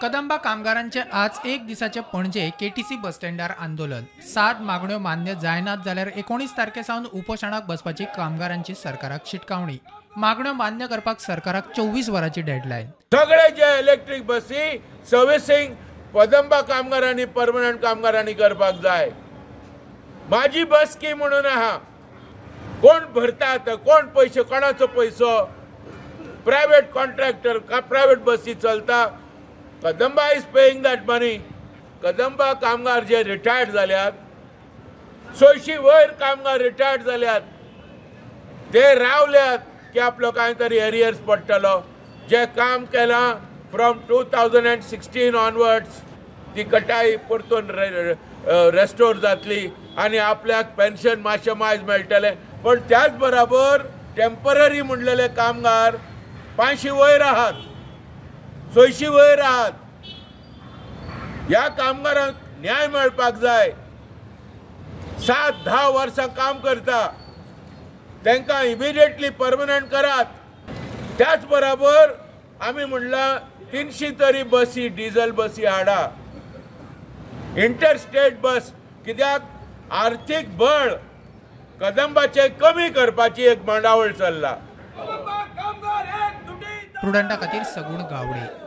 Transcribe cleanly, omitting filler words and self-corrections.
कदंबा कामगारांचे आज एक दिसाचे पणजे केटीसी बस स्टँडार आंदोलन. 7 मागण्यो मान्य जायनात जाल्यार 19 तारखे सावन उपोशणाक बसपाची कामगारांची सरकाराक शिटकावणी. मागण्यो मान्य करपाक सरकाराक 24 वरांची डेडलायन. सगळे जे इलेक्ट्रीक बसी सर्विसिंग कदंबा कामगारांनी परमनंट कामगारांनी करपाक जाय. माझी बस की म्हणून आहा, कोण भरतात, कोण पैसे, कोणाचो पैसो, प्रायव्हेट कॉन्ट्रॅक्टर का प्रायव्हेट बसी चलता. Kadamba is paying that money. Kadamba कामगार जे रिटायर्ड जाल्यात, 100 वयर कामगार रिटायर्ड जाल्यात, ते रावल्यात की आपलो कांय तरी एरियर्स पडटलो. जे काम केलां फ्रॉम 2016 ऑनवर्ड्स ती कटाई परतून रेस्टोर जातली आनी आपल्याक पेन्शन मातशें मायज मेळटलें. पण त्याच बराबर टेम्पररी म्हणलेले कामगार 500 वयर आहात, 100 वयर आहात. ह्या कामगारांक न्याय मेळपाक जाय. 7-10 वर्सां काम करता तांकां इमिडिएटली परमनंट करात. त्याच बराबर आमी म्हणलां 300 तरी बसी, डिझल बसी हाडा, इंटरस्टेट बस, कित्याक आर्थीक बळ कदंबाचे कमी करपाची एक मांडावळ चल्ला. प्रुडंटा खातीर सगुण गावडे.